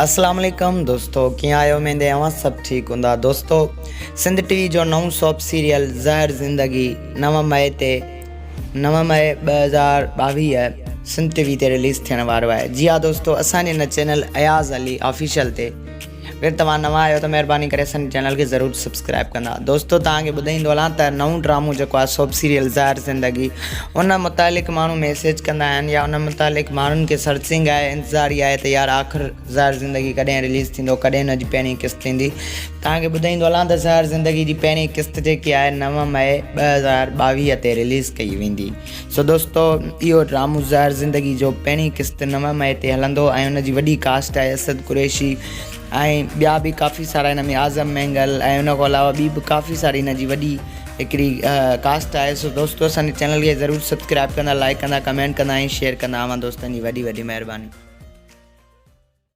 اسلام عليڪم دوستو ڪيئن آهيو اميد اوهان سڀ ٺيڪ هوندا دوستو سنڌ ٽي وي جو نئون سوپ سيريل زهر زندگي نو مئي تي نو مئي 2022 سنڌ ٽي وي تي رليز ٿيڻ وارو آهي جي ها دوستو اسان جي هن چينل اياز علي آفيشل تي اگر توهان نوان آهيو ته مهرباني ڪري اسان جي چينل کي ضرور سبسڪرائب ڪندا دوستو توهان کي ٻڌائيندو هلان ته نئون ڊرامو جيڪو آهي سوپ سيريل زهر زندگي ان متعلق ماڻهو ميسيج ڪندا آهن يا ان متعلق ماڻهن کي سرچنگ آهي انتظاري آهي ته يار آخر زهر زندگي ڪڏهن رليز ٿيندو ڪڏهن ان جي پهرين قسط ٿيندي توهان کي ٻڌائيندو هلان ته زهر زندگي جي پهرين قسط جيڪي آهي نو مئي 2022 تي رليز ڪئي ويندي سو دوستو اهو ڊرامو زهر زندگي جو پهرين قسط 9 مئي تي هلندو ۽ ان جي وڏي ڪاسٽ آهي اسد قريشي ۽ ٻيا به ڪافي سارا ان ۾ اعظم مينگل ۽ ان کان علاوه ٻي به ڪافي ساري ان جي وڏي هڪڙي ڪاسٽ آهي سو دوستو اسان جي چينل کي ضرور سبسڪرائب ڪندا لائڪ ڪندا ڪمينٽ ڪندا ۽ شيئر ڪندا اوهان دوستن جي وڏي وڏي مهرباني.